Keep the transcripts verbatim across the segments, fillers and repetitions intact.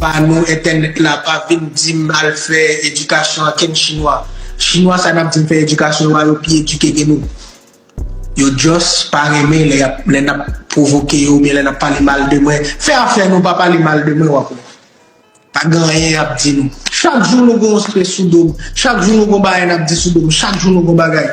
pa nou entènèt la, pa vin di m al fè edikasyon a kenn chinwa. Chinwa sa n ap di m fè edikasyon yo a, yo pi edike ke nou. Yo just pa renmen lè y ap, lè n ap pwovoke yo oubyen lè n ap pale mal de mwen. Fè afè nou, pa pale mal de mwen, w ap wè. Pa gen anyen y ap di nou. Chak jou nou gen yon strès sou do m. Chak jou nou gen yon bagay n ap di sou do m. Chak jou nou gen yon bagay.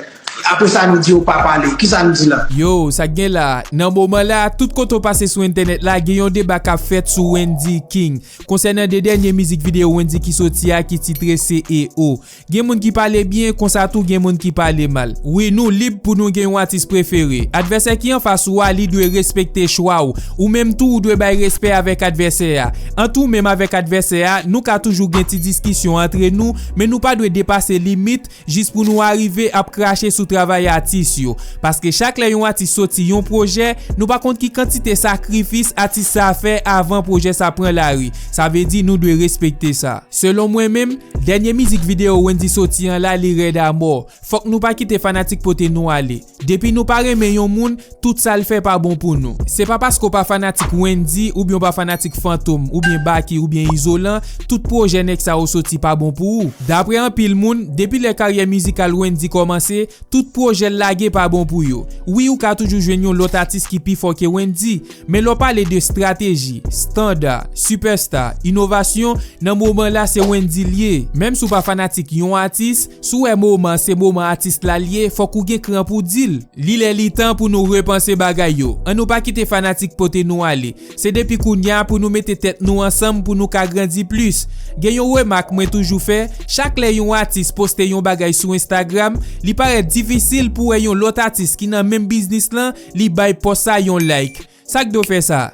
Apre sa, nou di yo pa pale. Kisa n di la? Yo, sa k gen la? Nan moman la, tout kote w pase sou entènèt la, gen yon deba k ap fèt sou Wendyy King konsènan de dènye mizik videyo Wendyy ki soti a ki titre C E O. Gen moun ki pale byen, konsa tou gen moun ki pale mal. Wi, nou lib pou nou gen yon atis prefere. Advèsè ki anfas ou a, li dwe respekte chwa w. Ou menm tou, ou dwe bay respè avèk advèsè a. Ant ou menm avèk advèsè a, nou ka toujou gen ti diskisyon antre nou, men nou pa dwe depase limit jis pou nou arive ap krache sou travay atis yo. Paske chak lè yon atis soti yon pwojè, nou pa konn ki kantite sakrifis atis sa a fè avan pwojè sa pran lari. Sa vle di nou dwe respekte sa. Selon mwen menm, dènye mizik videyo Wendyy soti an la, li rèd amò. Fòk nou pa kite fanatik pote nou ale. Depi nou pa renmen yon moun, tout sa l fè pa bon pou nou. Se pa paske w pa fanatik Wendyy, oubyen w pa fanatik Fantom, oubyen Baky, oubyen Izolan, tout pwojè nèg sa yo soti pa bon pou ou. Daprè anpil moun, depi lè karyè mizikal Wendyy kòmanse, tout pwojè l lage pa bon pou yo. Wi, ou ka toujou jwenn yon lòt atis ki pi fò ke Wendyy, men lè w pale de estrateji, estanda, sipèsta, inovasyon, nan moman la se Wendyy l ye. Menm si w pa fanatik yon atis, si w wè moman se moman atis la l ye, fòk ou gen kran pou w di l. Li lè li tan pou nou repanse bagay yo. Ann nou pa kite fanatik pote nou ale. Se depi kounye a pou nou mete tèt nou ansanm pou nou ka grandi plis. Gen yon remak mwen toujou fè, chak lè yon atis poste yon bagay sou Instagram, li parèt difisil pou wè yon lòt atis ki nan menm biznis lan, li bay pòs sa yon like. Sa k do fè sa?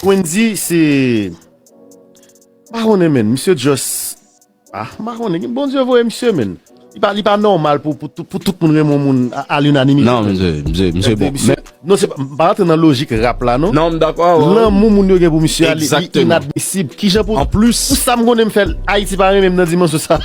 Wendyy se, m pa konnen menm, misye just, ah, m pa konnen, Bondye voye misye menm. Li pa, li pa nòmal pou, pou, pou tout moun renmen yon moun a, a linanimite. Non, misye, misye, misye bon. Misye, non, se pa, m pa rantre nan lojik rap la, non. Non, m dakò avè w. Lanmou moun yo gen pou misye a, li, li inadmisib. Kijan pou, Anplis, pou sa m konnen m fè, Ayiti pa renmen m nan dimansyon sa.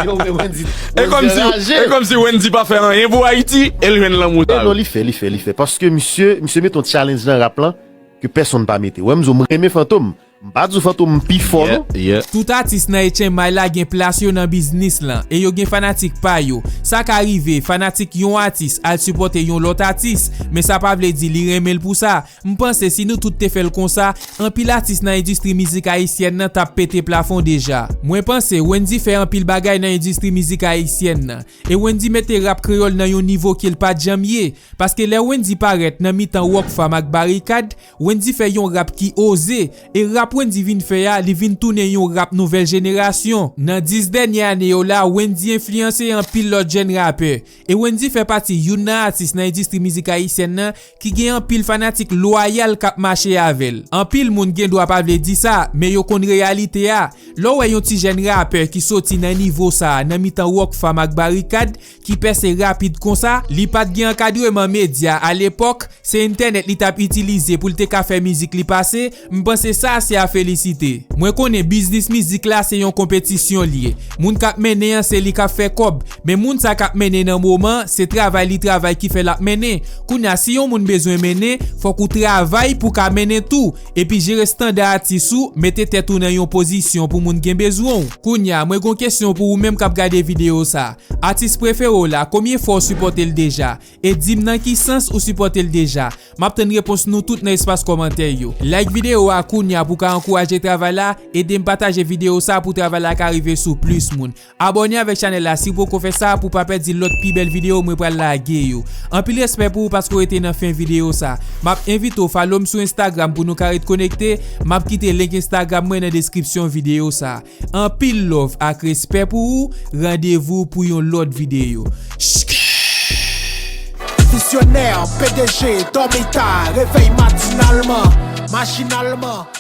Yo, men Wendyy, e kòmsi, e kòmsi Wendyy pa fè anyen pou Ayiti, e l jwenn lanmou sa. Non, li fè, li fè, li fè. Paske misye, misye mete yon challenge nan rap lan ke pèsonn pa mete. Wè, m di w, m renmen Fantom. M pa di w Fantom pi fò, non. Yeah. Tout atis nan H M I la gen plas yo nan biznis lan, e yo gen fanatik pa yo. Sa ka rive, fanatik yon atis al sipòte yon lòt atis, men sa pa vle di li renmen l pou sa. M panse si nou tout te fè l konsa, anpil atis nan endistri mizik ayisyèn nan t ap pete plafon deja. Mwen panse Wendyy fè anpil bagay nan endistri mizik ayisyèn nan. E Wendyy mete rap kreyòl nan yon nivo ke l pa t janm ye. Paske lè Wendyy parèt nan mitan Rockfam ak Barikad, Wendyy fè yon rap ki oze, e rap Wendyy vin fè a, li vin tounen yon rap nouvèl jenerasyon. Nan dis dènye ane yo la, Wendyy enfliyanse anpil lòt jèn rapè. E Wendyy fè pati youn nan atis nan endistri mizik ayisyèn nan ki gen anpil fanatik lwayal k ap mache avè l. Anpil moun gen dwa pa vle di sa, men yo konn reyalite a. Lè w wè yon ti jèn rapè ki soti nan nivo sa a nan mitan Rockfam ak Barikad, ki pèse rapid konsa, li pa t gen ankadreman medya a lepòk, se entènèt li t ap itilize pou l te ka fè mizik li pase, m panse sa se a felisite. Mwen konnen biznis mizik la se yon konpetisyon l ye. Moun k ap mennen an se li k ap fè kòb, men moun sa k ap mennen nan moman, se travay li travay ki fè l ap mennen. Kounye a si yon moun bezwen mennen, fòk ou travay pou w ka mennen tou, epi jere estanda atis ou, mete tèt ou nan yon pozisyon pou moun gen bezwen w. Kounye a, mwen gen yon kesyon pou ou menm k ap gade videyo sa. Atis prefere w la, konbyen fwa w sipòte l deja? E di m nan ki sans ou sipòte l deja. M ap tann repons nou tout nan espas kòmantè yo. Like videyo a kounye a pou w ka ankouraje travay la, ede m pataje videyo sa pou travay la ka rive sou plis moun. Abòne avèk chanèl la si w poko fè sa pou w pa pèdi lòt pi bèl videyo mwen pral lage yo. Anpil respè pou ou paske w rete nan fen videyo sa. M ap envite w follow m sou Instagram pou nou ka ret konekte. M ap kite link Instagram mwen nan deskripsyon videyo sa. Anpil love ak respè pou ou, randevou pou yon lòt videyo. Visyonè, P D G, dòmi ta, revèy matinalman, machinalman.